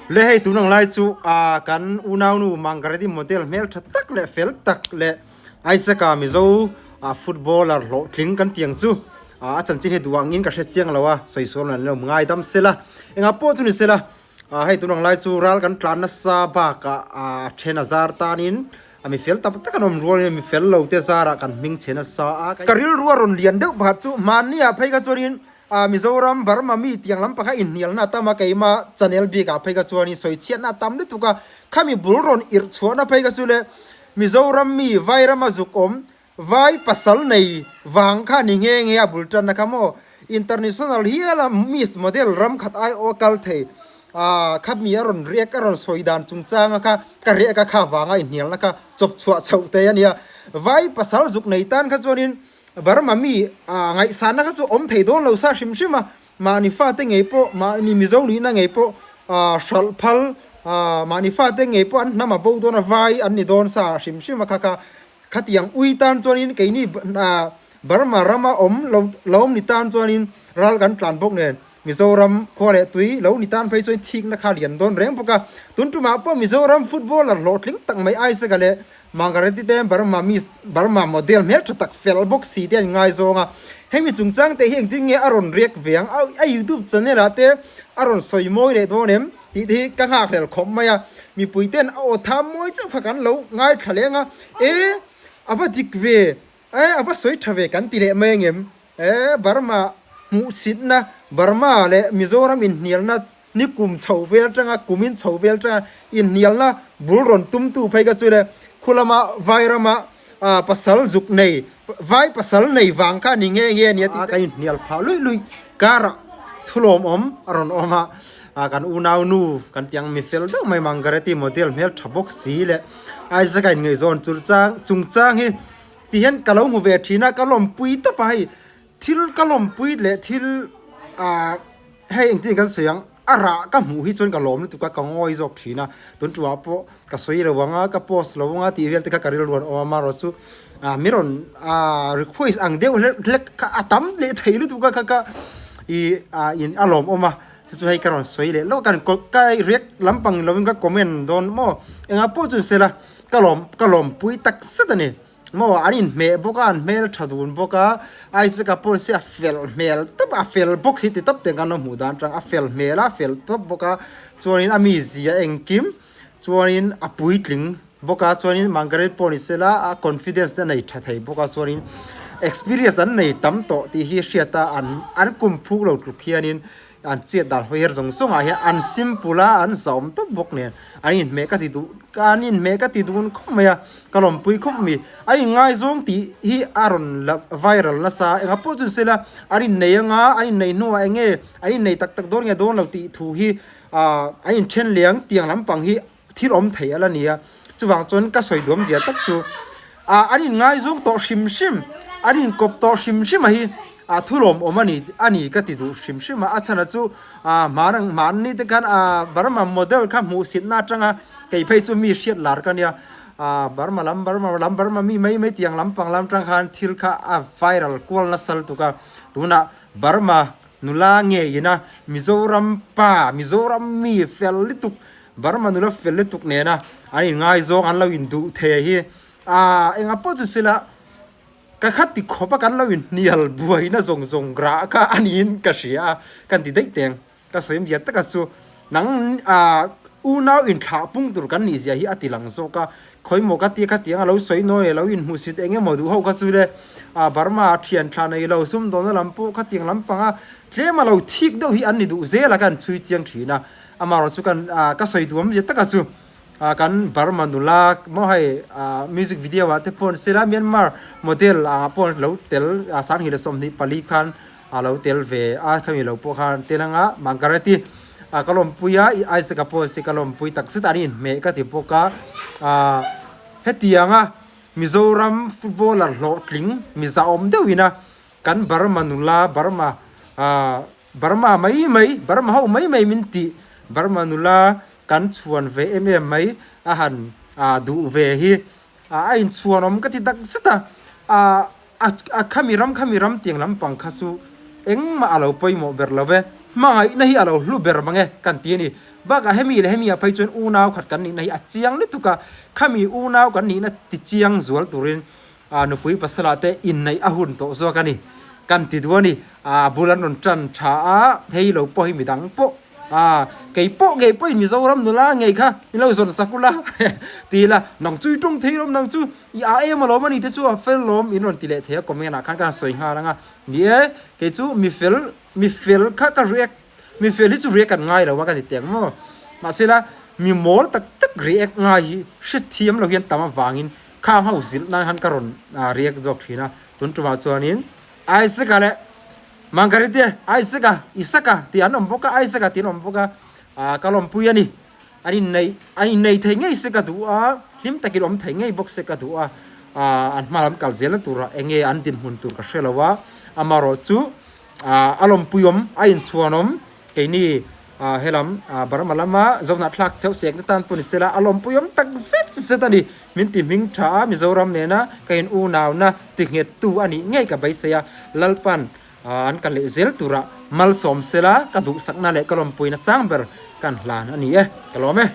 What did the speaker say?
Le hei tun ang lai chu ah kan unaunu Mangaredi model hmel tha tak leh fel tak leh Isaac-a Mizo ah footballer hlawhtling kan tih ang chu ah a chanchin hi duh angin ka hre chiang lo a, sawi sual an lo ngaidam sela. Engah pawh chu ni sela ah hei tun ang lai chu ral kan tlan nasa bakah ah then a zar tanin a mi fel tak tak an awm rualin mi fel lo te zarah kan hming chhe nasa a. Ka rilru a rawn lian deuh pakhat chu hmanni ah phei kha chuanin Ah Mizoram Burma mi tiang lam pakhat inhnialna a tam a, keima channel bikah phei kha chuanin sawi chhiatna a tam lutuk a, khami bul rawn irh chhuahna phei kha chu le Mizoram mi Vairama zuk awm Vai pasal nei vang kha ni nghe nghe a bul tanna kha maw International hiala Miss Model ram khat ai aw a kal thei ah khami a rawn riak a rawn sawi dan chungchanga kha ka riak a kha vanga inhnialna kha chawp chhuah chhoh te a nia Vai pasal zuk nei tan kha chuanin Burma mi ngaihsanna kha chu awm thei dawn lo sa hrim hrim a, mahni fate ngei pawh, mahni Mizo nihna ngei pawh hralh phal, mahni fate ngei pawh an hnam a bo dawn a, vai an ni dawn sa hrim hrim a kha kha khatiang ui tan chuanin keini Burma rama awm lo lo awm ni tan chuanin ral kan tlan bawk nen Mizoram khua leh tui lo ni tan phei chuan thikna kha lian dawn reng bawk a, tun tumah pawh Mizoram footballer hlawhtling tak mai Isaac-a leh Margareti te Burma miss Burma model hmel tha tak fel bawk si te an ngaizawng a, hemi chungchang te hi engtin nge a rawn react ve ang a youtube channel ah te a rawn sawi mawi leh dawn em tih te hi ka nghakhlel khawp mai a, mipui ten a aw tham mawi chauh kha kan lo ngaithla leng a, e a va dik ve e a va sawi tha ve kan ti leh mai angem. E Burma hmuhsitna, Burma leh Mizoram inhnialna ni kum chho vel atanga kum in chho vel atanga inhnialna bul rawn tumtu phei kha chu le khulama Vairama pasal zuk nei, Vai pasal nei vang kha ni nge nge ania tih kan inhnial phah luih luih karah thulawmawm a rawn awm a, kan unau nu kan tih ang mi fel deuh mai Mangareti model hmel tha bawk si leh Isaac a inngaihzawn chungchang hi Ti hian ka lo hmu ve thin a, ka lawmpui tawp a hei thil ka lawmpui leh thil ah hei engtin kan sawi ang a rah ka hmuh hi chuan ka lawm lutuk a ka ngawi zawk thin a tun tumah pawh ka sawi lo ang a ka post lo ang a tih vel te kha ka rilru an awm a amaherawh chu ah mi rawn ah request ang deuh hlek hlek kha a tam leh thei lutuk a kha ka ih ah in a lawmawm a chu chu hei ka rawn sawi leh lawk a ka react lampang ni lovin ka comment dawn maw engah pawh chu ni sela. Ka lawm ka lawmpui tak zet a ni. Maw an inhmeh bawk a, an hmel tha dun bawk a, Isaac-a pawh hi a fel hmel tawp a, a fel bawk si ti tawp te kan lo hmuh dan atang a fel hmel a, a fel tawp bawk a, chuanin a mizia engkim chuanin a puitling bawk a, chuanin Margaret pawh ni sela a confidence te a nei tha thei bawk a, chuanin experience an nei tam tawh tih hi hriat a, an an kum phuk lo tluk hianin An chiat dan hawi her zawng zawng ah hian an simple a, an zahawm tawp bawk nen an inhmeh ka ti duh an inhmeh ka ti dun khawp mai a, ka lawmpui khawp mai. An inngaizawng tih hi a rawn la viral nasa a, engah pawh chu ni sela an innei anga an innei hnuah eng nge an innei tak tak dawn nge dawn lo tih thu hi ah an inthen leh ang tiang lampang hi thil awm thei a la ni a, chuvang chuan ka sawi duam zia tak chu ah an inngaizawng tawh hrim hrim an inkawp tawh hrim hrim a hi ah thulawm awm a ni a ni ka ti duh hrim hrim a a chhan a chu ah hman ang hmanni te khan ah Burma model kha hmuh sitna atanga kei phei chu mi hriat lar ka nia ah Burma lam Burma lam Burma mi mai mai tiang lampang lam atang khan thil kha a viral kual nasa lutuk a tunah Burma nula ngeiin a Mizoram pa Mizoram mi fel lutuk Burma nula fel lutuk nena an inngaizawng an lo induh thei a hi ah engah pawh chu sila ka khat ti khawp a kan lo inhnial buaina zawng zawng rah kha a niin ka hria a kan ti daih teng ka sawi awmzia taka chu nang ah unau inthlah pung tur kan nih zia hi a ti lang zawk a khawimaw ka tia khatiang a lo sawi nawi leh lo inhmuhsit eng emaw duh ho kha chu le ah Burma thian thla nei lo sumdawnna lam pawh khatiang lampanga tlem a lo thik deuh hi an ni duh zel a kan chhui chiang thin a. Amaherawh chu kan ah ka sawi duh awm zia taka chu ah kan Burma nula maw hei ah music video ah te pawh sela Myanmar model ah pawh lo tel ah sanghnih leh 24 khan a lo tel ve a khami lo pawh khan tel anga Margareti ah ka lawmpui a Isaac a pawh si ka lawmpui tak zet a an inhmeh ka ti bawk a ah hetianga Mizoram footballer hlawhtling mizaawm deuhin a kan Burma nula Burma ah Burma mai mai, Burma ho mai mai min tih, Burma nula kan chhuan ve em em mai a han duh ve hi a inchhuan awm ka ti tak zet a, a khami ram khami ram tiang lampang kha chu engmah a lo pawimawh ber lo ve. Hmangaihna hi a lo hlu ber mang e kan ti a ni. Bakah hemi leh hemi ah phei chuan unau khat kan nihna hi a chiang lutuk a, khami unau kan nihna ti chiang zual turin nupui pasala te inneih a hun tawh zawk a ni kan ti duh a ni. A bul an rawn tan tha a, hei lo pawh hi midang pawh kei pawh ngei pawhin Mizoram nula ngei kha min lo zawn sak ula ti ila nang chu i tawng thei lawm nang chu i a em alawm a ni te chu a fel lawm in rawn ti leh thei a comment ah khan ka han sawi nghal ang a. Ni e, kei chu mi fel mi fel kha ka react mi fel hi chu react kan ngai lo a ka ti teh ang maw mahse la mi mawl tak tak react ngai hi hrethiam lo hian tam avangin khang ho zilh nan khan ka rawn react zawk thin a tun tumah chuanin Isaac-a leh Margarete Isaac-a Isaka tih an awm bawk a Isaac-a tih an awm bawk a ah ka lawmpui a ni an innei an innei thei ngei se ka duh a hlim takin awm thei ngei bawk se ka duh a ah an hma lam kal zelna turah eng nge an dinhmun tur ka hre lo a amaherawh chu ah a lawmpui awm a inchhuan awm keini ah helam ah Burma lama Zohnahthlak cheuh chekna tan pawh ni sela a lawmpui awm tak zet zet a ni min ti hming tha a Mizoram nena ka in unauna ti nghet tu a nih ngei ka beisei a Lalpan ah an kal leh zel turah malsawm sela ka duhsakna leh ka lawmpuina sang ber kan hlan a ni e ka lawm e.